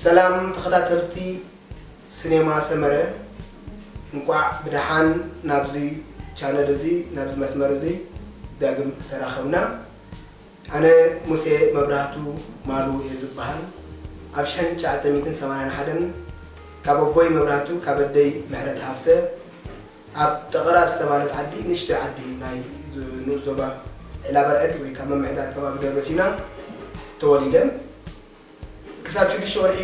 ሰላም ተኸታተልቲ ስኔማ ሰመረ፣ እንቋዕ ብደሓን ናብዚ ቻነል እዚ፣ ናብዚ መስመር እዚ ዳግም ተራኸብና። ኣነ ሙሴ መብራህቱ ማሉ እየ ዝበሃል። ኣብ ሽሕን ትሽዓተ ሚእትን ሰማንያን ሓደን ካብ ኣቦይ መብራህቱ፣ ካብ ኣደይ ምሕረት ሃፍተ፣ ኣብ ጠቐራ ዝተባህለት ዓዲ፣ ንእሽተይ ዓዲ ናይ ዝ-፣ ንኡስ ዞባ ዒላበርዕድ ወይ ካብ ምምሕዳር ከባቢ ደብረ ሲና ተወሊደ። ክሳብ ሽዱሽተ ወርሒ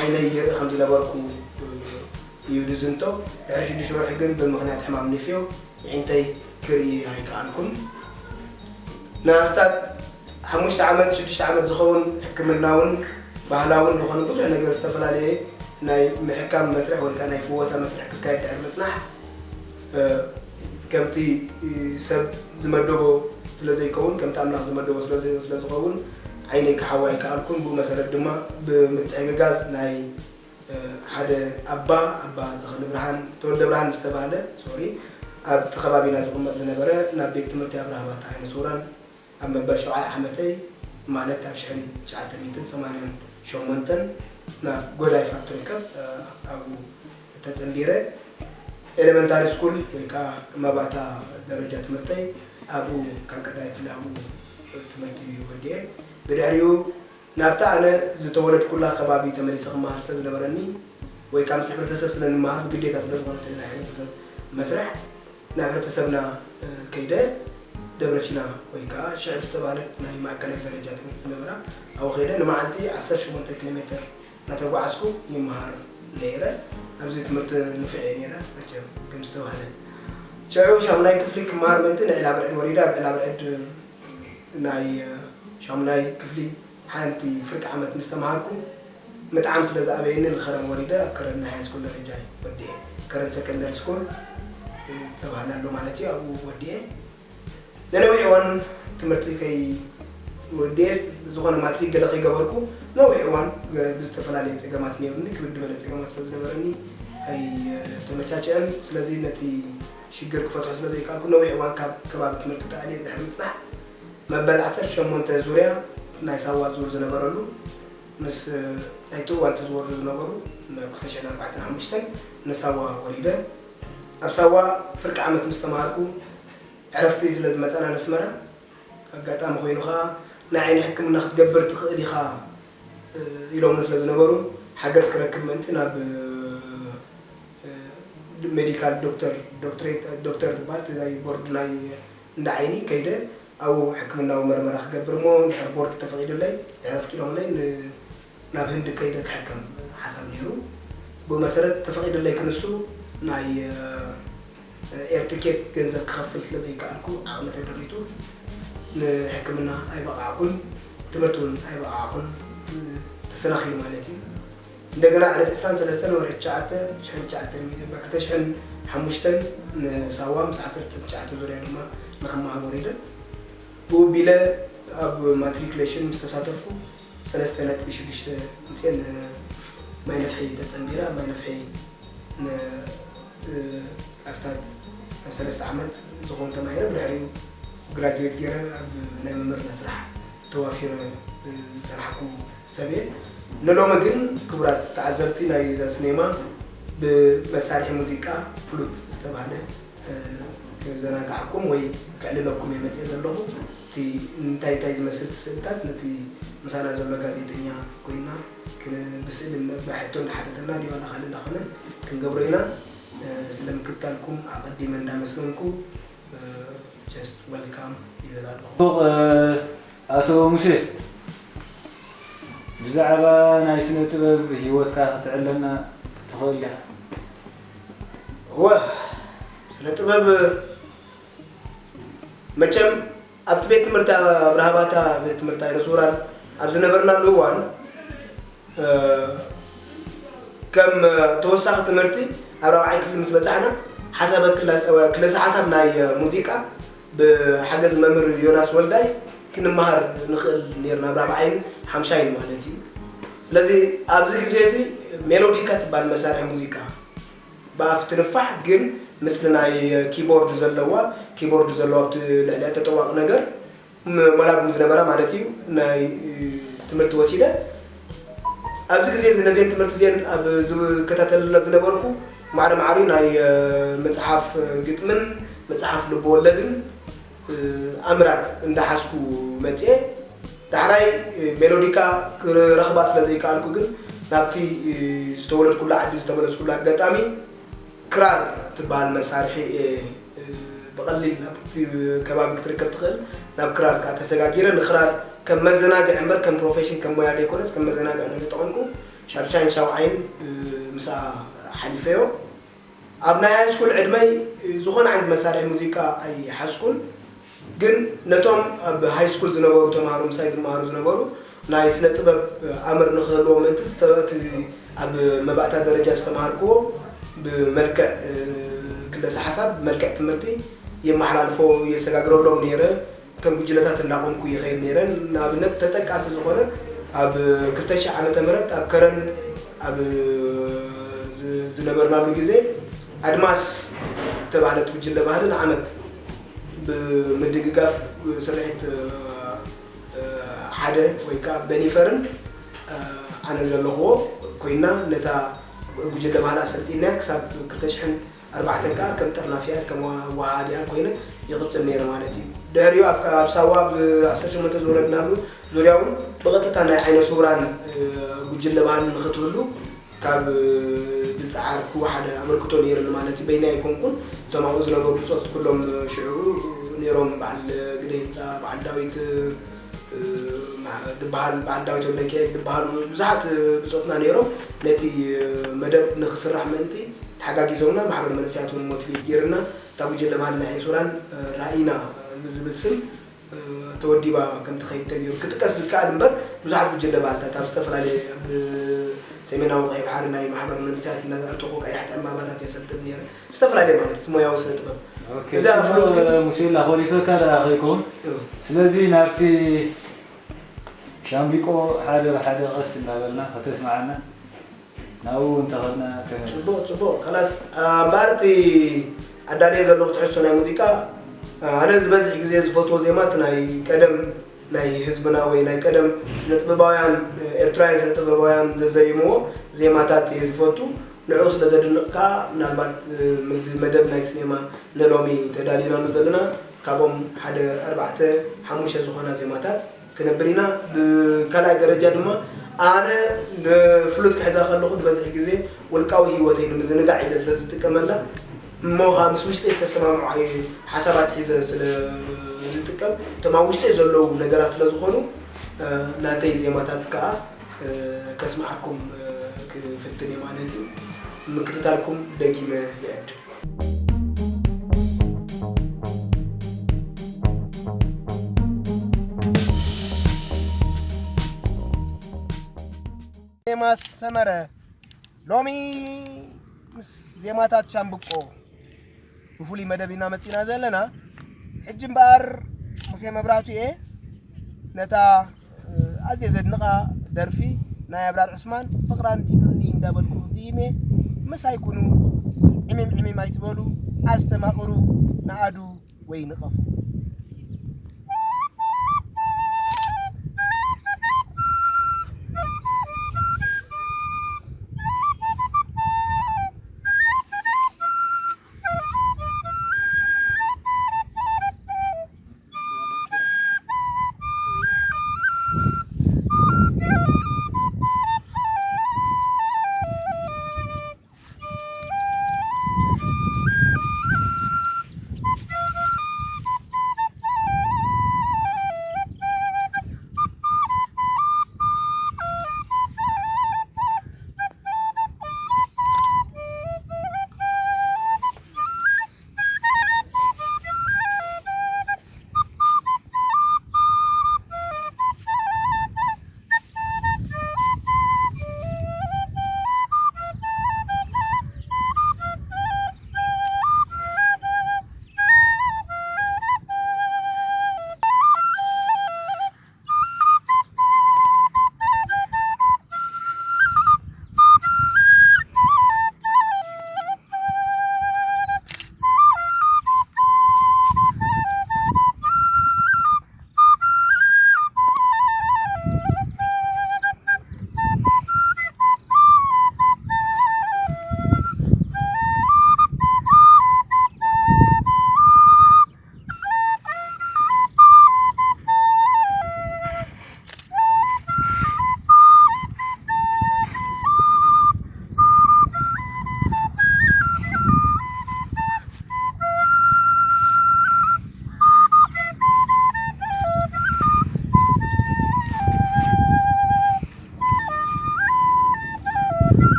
ዓይነይ ይርኢ ከም ዝነበርኩ እዩ ዝዝንቶ። ድሕሪ ሽዱሽተ ወርሒ ግን ብምኽንያት ሕማም ንፍዮ ኣዒንተይ ክርኢ ኣይከኣልኩን። ንኣስታት ሓሙሽተ ዓመት፣ ሽዱሽተ ዓመት ዝኸውን ሕክምናውን ባህላውን ዝኾነ ብዙሕ ነገር ዝተፈላለየ ናይ ምሕካም መስርሕ ወይ ከዓ ናይ ፍወሳ መስርሕ ክካየድ ድሕሪ ምጽናሕ፣ እ፣ ከምቲ፣ እ፣ ሰብ ዝመደቦ ስለ ዘይከውን፣ ከምቲ ኣምላኽ ዝመደቦ ስለ ዘይ-፣ ስለ ዝኸውን፣ ዓይነይ ክሓዊ ኣይከኣልኩን። ብኡ መሰረት ድማ ብምትሕግጋዝ ናይ፣ እ፣ ሓደ ኣባ፣ ኣባ ተኽለብርሃን፣ ተወልደብርሃን ዝተባህለ፣ ሶሪ፣ ኣብቲ ከባቢና ዝቕመጥ ዝነበረ፣ ናብ ቤት ትምህርቲ ኣብርሃ ባታ ዓይነ ስውራን ኣብ መበል ሸውዓይ ዓመተይ፣ ማለት ኣብ ሽሕን ትሽዓተ ሚእትን ሰማንያን ሸሞንተን፣ ናብ ጎዳይፋ እትርከብ፣ እ፣ ኣብኡ ተጸንቢረ። ኤሌመንታሪ ስኩል ወይ ከዓ መባእታ ደረጃ ትምህርተይ ኣብኡ፣ ካብ ቀዳማይ ክፍሊ ኣብኡ ትምህርቲ ወዲኤ። ብድሕሪኡ ናብታ ኣነ ዝተወለድኩላ ከባቢ ተመሊሰ ክመሃር ስለ ዝነበረኒ፣ ወይ ከዓ ምስ ሕብረተሰብ ስለ ንመሃር ብግዴታ ስለ ዝኾነ እቲ ናይ ሕብረተሰብ መስርሕ፣ ናብ ሕብረተሰብና፣ እ፣ ከይደ ደብረ ሲና ወይ ከዓ ሽዕብ ዝተባህለት ናይ ማእከላይ ደረጃ ትምህርቲ ዝነበራ ኣብኡ ከይደ ንመዓልቲ ዓሰርተ ሸሞንተ ኪሎ ሜትር እናተጓዓዝኩ ይመሃር ነይረ። ኣብዚ ትምህርቲ ንፉዕ እየ ነይረ፣ መቸም ከም ዝተባህለ። ሽዑ ሻሙናይ ክፍሊ ክመሃር ምእንቲ ንዒላ ብርዕድ ወሪደ፣ ኣብ ዒላ ብርዕድ ናይ ሻሙናይ ክፍሊ ሓንቲ ፍርቂ ዓመት ምስ ተምሃርኩ፣ ምጥዓም ስለ ዝኣበየኒ ንከረን ወሪደ ኣብ ከረን ናይ ሃይስኩል ደረጃ ወዲኤ። ከረን ሰከንደሪ ስኩል ዝተባህለ ኣሎ ማለት እዩ፣ ኣብኡ ወዲኤ። ንነዊሕ እዋን ትምህርቲ ከይወዲኤ፣ ዝኾነ ማትሪክ ገለ ከይገበርኩ፣ ነዊሕ እዋን ብዝተፈላለየ ጸገማት ነይሩኒ፣ ክብድ ዝበለ ጸገማት ስለ ዝነበረኒ ኣይተመቻቸአን። ስለዚ ነቲ ሽግር ክፈትሖ ስለ ዘይከኣልኩ፣ ነዊሕ እዋን ካብ ከባቢ ትምህርቲ ተኣልየ ድሕሪ ምጽናሕ፣ መበል ዓሰርተ ሸሞንተ ዙርያ ናይ ሳዋ ዙር ዝነበረሉ፣ ምስ ናይቲ እዋን እቲ ዝወርዱ ዝነበሩ፣ ናብ ክልተ ሽሕን ኣርባዕተን ሓሙሽተን ንሳዋ ወሪደ። ኣብ ሳዋ ፍርቂ ዓመት ምስ ተማሃርኩ፣ ዕረፍቲ ስለ ዝመጸና ነስመራ፣ ኣጋጣሚ ኮይኑ ኸኣ፣ "ንዓይ ንሕክምና ክትገብር ትኽእል ኢኻ" ኢሎምኒ ስለ ዝነበሩ፣ ሓገዝ ክረክብ ምእንቲ ናብ ሜዲካል ዶክተር፣ ዶክትሬት፣ ዶክተር ዝበሃል እቲ ናይ ቦርድ ናይ እንዳ ዓይኒ ከይደ ኣብኡ ሕክምናዊ መርመራ ክገብር እሞ፣ ድሕሪ ቦርድ ተፈቒዱለይ፣ ድሕሪ ኣፍቂዶምለይ፣ ን-፣ ናብ ህንዲ ከይደ ክሕከም ሓሳብ ነይሩ። ብኡ መሰረት ተፈቒዱለይ ክንሱ፣ ናይ፣ እ፣ ኤር ቲኬት ገንዘብ ክኸፍል ስለ ዘይከኣልኩ፣ ዓቕሚ ተደሪቱ፣ ንሕክምና ኣይበቓዕኩን፣ ትምህርቲ እውን ኣይበቓዕኩን፣ ተሰናኺሉ ማለት እዩ። እንደገና ዕለት ዕስራን ሰለስተን ወርሒ ትሽዓተ፣ ሽሕን ትሽዓተ፣ ክልተ ሽሕን ሓሙሽተን ንሳዋ ምስ ዓሰርተ ትሽዓተ ዙርያ ድማ ንኽመሃር ወሪደ። ብኡ ኣቢለ ኣብ ማትሪኩሌሽን ምስ ተሳተፍኩ፣ ሰለስተ ነጥቢ ሽዱሽተ ኣምፅኤ ንማይ ነፍሒ ተፀንቢረ። ኣብ ማይ ነፍሒ ን-፣ እ፣ ኣስታት ሰለስተ ዓመት ዝኸውን ተማሂረ። ብድሕሪኡ ግራጁዌት ገይረ ኣብ ናይ መምህርነት ስራሕ ተዋፊረ፣ እ፣ ዝሰራሕኩ ሰብ እየ። ንሎሚ ግን ክቡራት ተዓዘብቲ ናይዛ ስኔማ ብመሳርሒ ሙዚቃ ፍሉት ዝተባህለ፣ እ፣ ከዘናግዓኩም ወይ ከዕልለኩም እየ መፅየ ዘለኹ። እቲ እንታይ እንታይ ዝመስል እቲ ስእልታት ነቲ ምሳና ዘሎ ጋዜጠኛ ኮይና ክን-፣ ብስእሊ ብሕቶ እንዳሓተተና ድዩ ዋላ ካልእ እንዳኾነ ክንገብሮ ኢና። እ፣ ስለ ምክትታልኩም ኣቐዲመ እንዳመስገንኩ፣ እ፣ just welcome ይብል ኣለኹ። ጽቡቕ፣ እ፣ ኣቶ ሙሴ፣ ብዛዕባ ናይ ስነ ጥበብ ህይወትካ ክትዕለና ትኽእል ዲኻ? እወ፣ ስነ ጥበብ መቸም ኣብቲ ቤት ትምህርቲ ኣብርሃ ባታ ቤት ትምህርቲ ኣይነ ስውራን ኣብ ዝነበርናሉ እዋን፣ እ፣ ከም ተወሳኺ ትምህርቲ ኣብ ራብዓይ ክፍሊ ምስ በጻሕና፣ ሓሳበ ክላስ-፣ ክለሳ ሓሳብ ናይ ሙዚቃ ብሓገዝ መምህር ዮናስ ወልዳይ ክንመሃር ንኽእል ኔርና፣ ኣብ ራብዓይን ሓምሻይን ማለት እዩ። ስለዚ ኣብዚ ግዜ እዚ ሜሎዲካ ትበሃል መሳርሒ ሙዚቃ ብኣፍ ትንፋሕ፣ ግን ምስሊ ናይ ኪቦርድ ዘለዋ፣ ኪቦርድ ዘለዋ ኣብቲ ልዕሊኣ ተጠዋቒ ነገር፣ ም-፣ ሞላግ ምስ ዝነበራ ማለት እዩ፣ ናይ ትምህርቲ ወሲደ። ኣብዚ ግዜ እዚ ነዚን ትምህርቲ እዚን ኣብ ዝከታተለላ ዝነበርኩ ማዕረ ማዕሪ ናይ መፅሓፍ ግጥምን መፅሓፍ ልብወለድን ኣምራት እንዳሓዝኩ መፅኤ። ዳሕራይ ሜሎዲካ ክረኽባ ስለ ዘይከኣልኩ ግን ናብቲ ዝተወለድኩሉ ዓዲ ዝተመለስኩሉ ኣጋጣሚ ክራር ትበሃል መሳርሒ እየ ብቐሊል ናብቲ ከባቢ ክትርከብ ትኽእል። ናብ ክራር ከዓ ተሰጋጊረ። ንክራር ከም መዘናግዒ እምበር ከም ፕሮፌሽን ከም ሞያ ዘይኮነስ ከም መዘናግዒ ነው ዝጠቐምኩ። ሻድሻይን ሻውዓይን ምስኣ ሓሊፈዮ። ኣብ ናይ ሃይስኩል ዕድመይ ዝኾነ ዓይነት መሳርሒ ሙዚቃ ኣይሓዝኩን። ግን ነቶም ኣብ ሃይስኩል ዝነበሩ ተምሃሮ ምሳይ ዝመሃሩ ዝነበሩ ናይ ስነ ጥበብ ኣምር ንክህልዎም ምእንቲ እቲ ኣብ መባእታ ደረጃ ዝተምሃርክዎ ብመልክዕ ክለሰ ሓሳብ ብመልክዕ ትምህርቲ የመሓላልፎ የሰጋግረሎም ነይረ። ከም ጉጅለታት እንዳቆምኩ ይኸይድ ነይረ። ንኣብነት ተጠቃሲ ዝኾነ ኣብ ክልተ ሽሕ ዓመተ ምህረት ኣብ ከረን ኣብ ዝነበርናሉ ግዜ ኣድማስ ተባህለት ጉጅለ ባህሊ ንዓመት ብምድግጋፍ ስርሒት ሓደ ወይ ከዓ በኒፈርን ኣነ ዘለኽዎ ኮይና ነታ ጉጅለ ባህሊ ኣሰልጢና ክሳብ ክልተ ሽሕን ኣርባዕተን ከዓ ከም ጠርናፊያን ከም ወሃዲያን ኮይነ ይቕፅል ነይረ ማለት እዩ። ድሕሪኡ ኣብ ሳዋ ብ ዓሰርተ ሸሞንተ ዝወረድናሉ ዙርያ እውን ብቐጥታ ናይ ዓይነ ስውራን ጉጅለ ባህሊ ንክትህሉ ካብ ዝፀዓርኩ ሓደ ኣበርክቶ ነይርኒ ማለት እዩ። በይና ኣይኮንኩን፣ እቶም ኣብኡ ዝነበሩ ብፆት ኩሎም ሽዑ ነይሮም። በዓል ግደ ህንፃ፣ በዓል ዳዊት ዝበሃል፣ በዓል ዳዊት ወልደሚካኤል ዝበሃሉ ብዙሓት ብፆትና ነይሮም። ነቲ መደብ ንክስራሕ ምእንቲ ተሓጋጊዞምና። ማሕበር መንእሰያት እውን ሞቲቬት ገይርና እታ ጉጅለ ባህልና ዒንሱራን ራኢና ብዝብል ስም ተወዲባ ከም ትኸይድ ተገይሩ ክጥቀስ ዝከኣል እምበር ብዙሓት ጉጅለ ባህልታት ኣብ ዝተፈላለየ ኣብ ሰሜናዊ ቀይ ባሕሪ ናይ ማሕበር መንእሰያት እናኣተኹ ቀያሕቲ ዕምባባታት የሰልጥን ነይረ። ዝተፈላለየ ማለት እቲ ሞያዊ ስነ ጥበብ እዛ ፍሉጥ ግን ሙሴላ ኮሊፈካ ደኣ ከይከውን። ስለዚ ናብቲ ሻምቢቆ ሓደ ብሓደ ቀስ እናበልና ከተስምዓና ናብኡ እንተኸድና ከመይ? ፅቡቕ፣ ፅቡቕ። ከላስ፣ እምበኣር እቲ ኣዳልየ ዘለኹ ትሕዝቶ ናይ ሙዚቃ፣ ኣነ ዝበዝሕ ግዜ ዝፈትዎ ዜማ እቲ ናይ ቀደም ናይ ህዝብና ወይ ናይ ቀደም ስነ ጥበባውያን ኤርትራውያን ስነ ጥበባውያን ዘዘይምዎ ዜማታት እየ ዝፈቱ። ንዕኡ ስለ ዘድንቕ ከዓ ምናልባት ምስዚ መደብ ናይ ስኔማ ንሎሚ ተዳሊናሉ ዘለና ካብኦም ሓደ ኣርባዕተ ሓሙሽተ ዝኾና ዜማታት ክነብል ኢና። ብካልኣይ ደረጃ ድማ ኣነ ንፍሉጥ ክሕዛ ከለኹ ዝበዝሕ ግዜ ውልቃዊ ህይወተይ ንምዝንጋዕ ኢለ ስለ ዝጥቀመላ እሞ ከዓ ምስ ውሽጠይ ዝተሰማምዖ ሓሳባት ሒዘ ስለ ዝጥቀም እቶም ኣብ ውሽጠይ ዘለዉ ነገራት ስለ ዝኾኑ ናተይ ዜማታት ከዓ ከስምዓኩም ክፍትን እየ ማለት እዩ። ምክትታልኩም ደጊመ ይዕድም። ዜማ ሰመረ ሎሚ ምስ ዜማታት ሻምብቆ ብፍሉይ መደብ ኢና መፂና ዘለና። ሕጂ እምበኣር ሙሴ መብራህቱ እየ ነታ ኣዝየ ዘድንቓ ደርፊ ናይ ኣብራር ዑስማን ፍቕራ እንዲሉኒ እንዳበልኩ ክዝይም እየ። ምሳይ ኩኑ ዕሚም ዕሚም ኣይትበሉ፣ ኣስተማቕሩ፣ ንኣዱ ወይ ንቐፉ።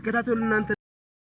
ከታተሉ እናንተ